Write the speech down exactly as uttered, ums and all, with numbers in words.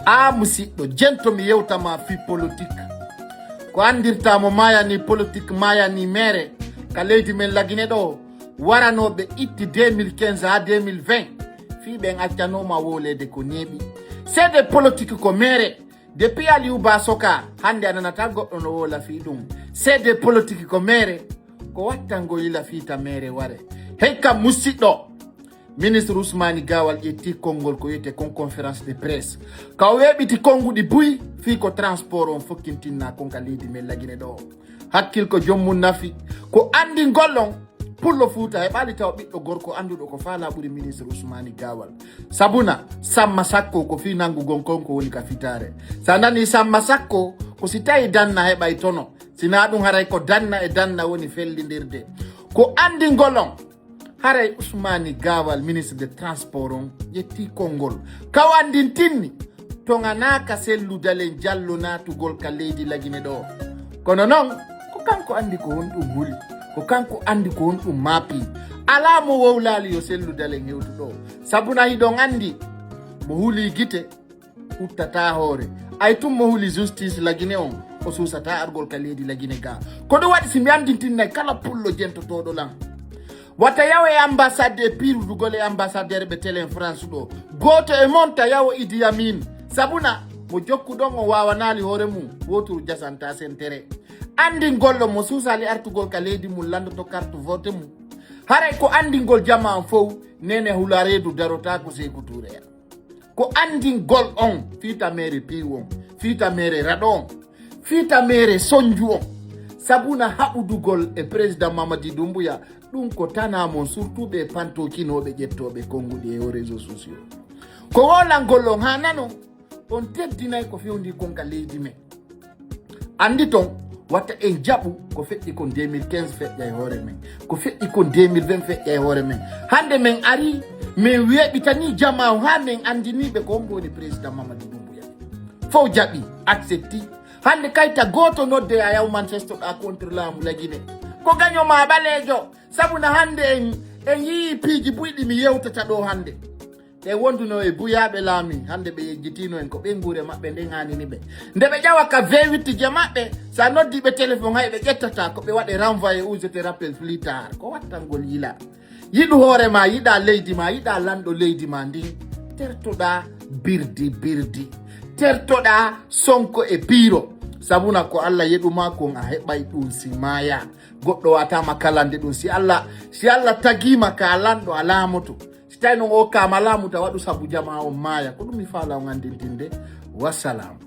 A musiɗɗo, jento mi yewtama fii politik. Ko anndirta mo maayani politik, maayani meere ka leydi men Lagine ɗo, waranooɓe itti deux mille quinze haa deux mille vingt, fii ɓen accanooma wooleede ko neeɓi. C'est des politiques ko meere. Depuis Aliou Ba soka, hannde a nanata goɗɗo no woola fii ɗum. C'est des politiques ko meere. Ko wattango yila fii ta meere ware. Hey kam musiɗɗo, ministre Ousmane Gawal ƴetti konngol ko wiyete kon conférence de presse. Ka o weeɓiti konnguɗi buy fii ko transport on fokkintinna kon ka leydi men Lagine ɗo. Hakkil ko joom mum nafi. Ko anndingol on, pullo Fuuta heɓaali taw ɓiɗɗo gorko annduɗo ko faala ɓuri ministre Ousmane Gawal. Sabuna, samma sakko ko fii nanngugol kon ko woni ka fitaare. Sa nani samma sakko, ko si tawi danna heɓay tono. Sinaa ɗum haray ko danna e danna woni fellindirde. Ko anndingol on, haray Ousmane Gawal, ministre de transport on, ƴetti konngol. Ka o anndintinni, toŋanaaka Sellu Dalen Jallo naatugol ka leydi Lagine ɗo. Kono non, ko kanko anndi ko honɗum huli, ko kanko anndi ko honɗum maapi. Alaa mo wowlaali yo Sellu Dalen hewtu ɗo. Sabuna hiɗon anndi, mo huli gite, huttata hoore. Ay tun mo huli justice Lagine on, o suusata argol ka leydi Lagine ga. Ko ɗum waɗi si mi anndintinnay kala pullo jentotooɗo lan. Wata yawo e ambassade e pirudugol e ambassadeur ɓe telen France ɗo. Gooto e mon ta yawo Idi Amin. Sabuna, mo jokkuɗon o waawanaali hoore mum, wooturu jasanta sentere. Anndingol on mo suusaali artugol ka leydi mum lanndoto carte vote mum. Haray ko anndingol jamaa on fow, Nene Hulareedu darotaako Seeku Tuure. Ko anndingol on, fii ta meere piiw on, fii ta meere raɗo on, fii ta meere sonju on. Sabuna haɓudugol e président Mamadi Doumbouya, ɗum ko tanaa mon, surtout ɓe pantookinooɓe ƴettooɓe konnguɗi e o réseaux sociaux. Ko woolangol on haa nanon, on teddinay ko fewndi kon ka leydi men. Anndi ton, wata en jaɓu ko feƴƴi kon deux mille quinze feƴƴa e hoore men. Ko feƴƴi kon deux mille vingt feƴƴa e hoore men. Hannde men ari, men weeɓitanii jamaa on haa men anndinii ɓe ko hombo woni président Mamadi Doumbouya. Fow jaɓi, accepti. Hannde kayta gooto nodde a yaw manifestoɗaa contre laamu Lagine. Ko gaño maa ɓaleejo. Sabuna hannde en, en yii piiji buyɗi mi yewtata ɗo hannde. Ɓe wonduno e buyaaɓe laami, hannde ɓe yejjitino en, ko ɓeynguure maɓɓe nden haanini ɓe. Nde ɓe ƴawa ka V huit je maɓɓe, sa noddi ɓe téléphone hay ɓe ƴettata, ko ɓe waɗe renvoyé ou je te rappelle plus tard. Ko wattangol yila. Yiɗu hoore ma, yiɗa leydi ma, yiɗa lanɗo leydi ma ndin. Tertoɗa birdi birdi. Tertoɗa Sonko e piiro. Sabuna ko Alla yeɗu ma kon a heɓay ɗum si maaya. Goɗɗo watama kalande ɗum si Alla, si Alla tagima ka lanɗo a laamoto. Si tawi non o hokkama laamu ta waɗu sabu jamaa on maaya. Ko ɗum mi faala on anndintinde. Wassalam.